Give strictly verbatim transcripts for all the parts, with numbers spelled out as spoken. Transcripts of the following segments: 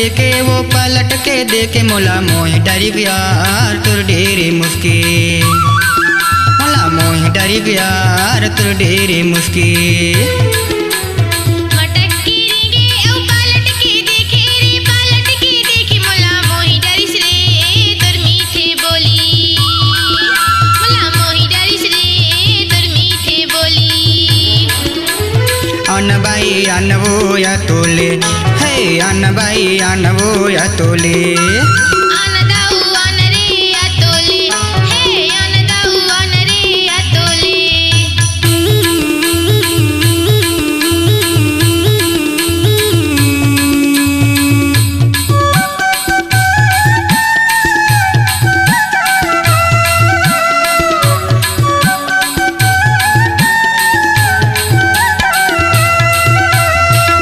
देखे वो पलट के देखे मोला मोहि डरिस यार तोर डेरे मुस्की। मोला मोहि डरिस यार तोर डेरे मुस्की। मटक के रेंगे अउ पलट के देखे रे, पलट के देखे मोला मोहि डरिस रे तोर मीठे बोली। मोला मोहि डरिस रे तोर मीठे बोली। अन बाई अन वो या तोले, हे अन बाई अन वो या तोले। अन दाऊ अन रे या तोले, हे अन दाऊ अन रे या तोले।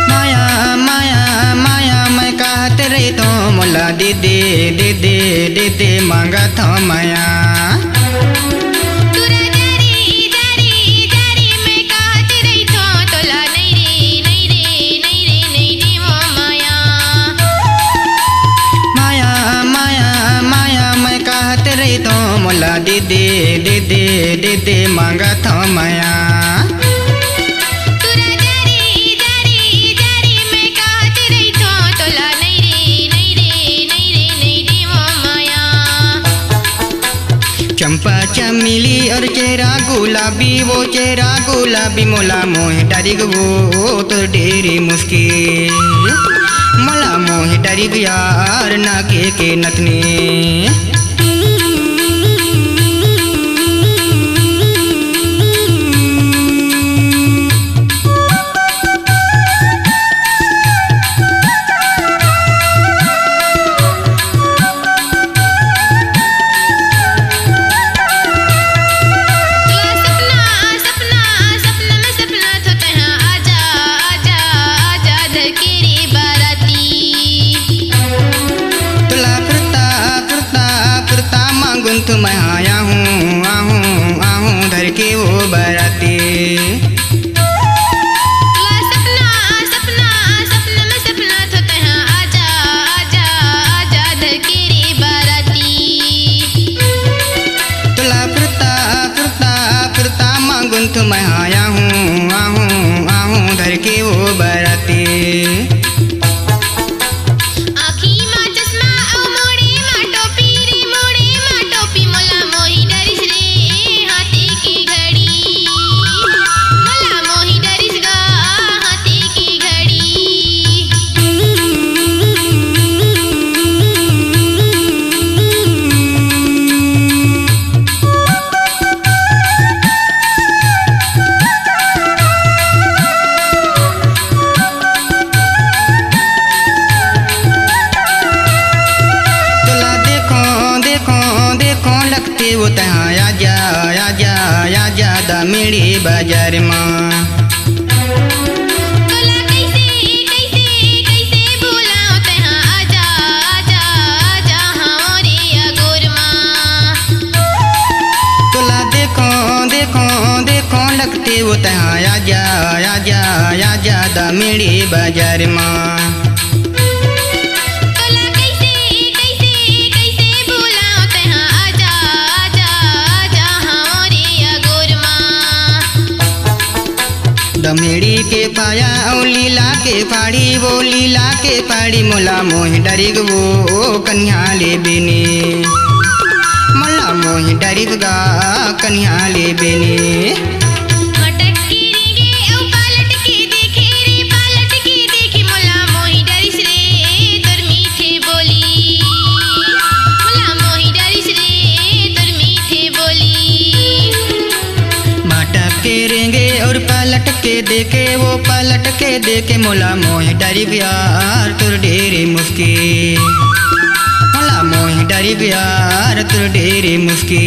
माया, माया, माया, मैं कहत रहिथों मोला दे दे, दे दे, दे दे, मांगत हंव माया। तू राजा रे, जा रे, जा रे, मैं कहत रहिथों तोला, नहीं रे, नहीं रे, नहीं रे, नहीं देवों माया। माया, माया, माया, मैं कहत रहिथों मोला दे दे, दे दे, दे दे, मांगत हंव माया। तू राजा रे, जा रे, जा रे, मैं कहत रहिथों तोला, नहीं रे, नहीं रे, नहीं रे, नहीं देवों माया। चंपा चमेली और चेहरा गुलाबी, वो चेहरा गुलाबी मोला मोहि डरिस वो तोर डेरे मुस्की। मोला मोहि डरिस यार नाके के नथनी। तोला सपना, सपना, सपना में सपना थो तैं हा, आजा, आजा, आजा धर के रे बाराती। तोला फुरता, फुरता, फुरता मांगुन थो मैं हा, आहूं, आहूं, आहूं धर के वो बाराती। तोला सपना, सपना, सपना में सपना थो तैं हा, आजा, आजा, आजा धर के रे बाराती। तोला फुरता, फुरता, फुरता मांगुन थो मैं हा, आहूं, आहूं, आहूं धर के वो बाराती। आँखी मा चश्मा अउ मुड़ी मा टोपी रे, मुड़ी मा टोपी मोला मोहि डरिस रे, हाथे के घड़ी। मोला मोहि डरिस गा, हाथे के घड़ी। तोला देखों, देखों, देखों लगथे वो तैं हा, आजा, आजा, आजा दमेड़ी बाजार मा। तोला कइसे, कइसे, कइसे भुलाओं तैं हा, आजा, आजा, आजा, हंवरे अगोर मा। तोला देखों, देखों, देखों लगथे वो तैं हा, आजा, आजा, आजा दमेड़ी बाजार मा। तोला कइसे, कइसे, कइसे भुलाओं तैं हा, आजा, आजा, आजा, हंवरे अगोर मा। दमेड़ी के पाया अउ लीला के फाड़ी, वो लीला के फाड़ी मोला मोहि डरिस वो कनिहा ले बेनी। मोला मोहि डरिस गा कनिहा ले बेनी। मटक के रेंगे अउ पलट के देखे रे, पलट के देखे मोला मोहि डरिस रे तोर मीठे बोली। मोला मोहि डरिस रे तोर मीठे बोली। मटक के रेंगे अउ पलट के देखे, वो पलट के देखे मोला मोहि डरिस यार तोर डेरे मुस्की। मोला मोहि डरिस यार तोर डेरे मुस्की।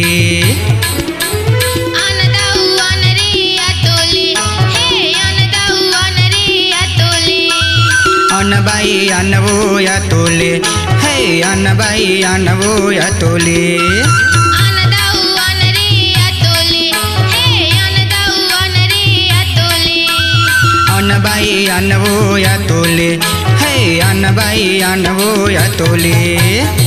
अन दाऊ अन रे अतोले, हे अन दाऊ अन रे अतोले। अन बाई अन वो अतोले, हे अन बाई अन वो अतोले। अन दाऊ अन रे अतोले, हे अन दाऊ अन रे अतोले। अन बाई अन वो अतोले, हे अन बहियन वो अतुली।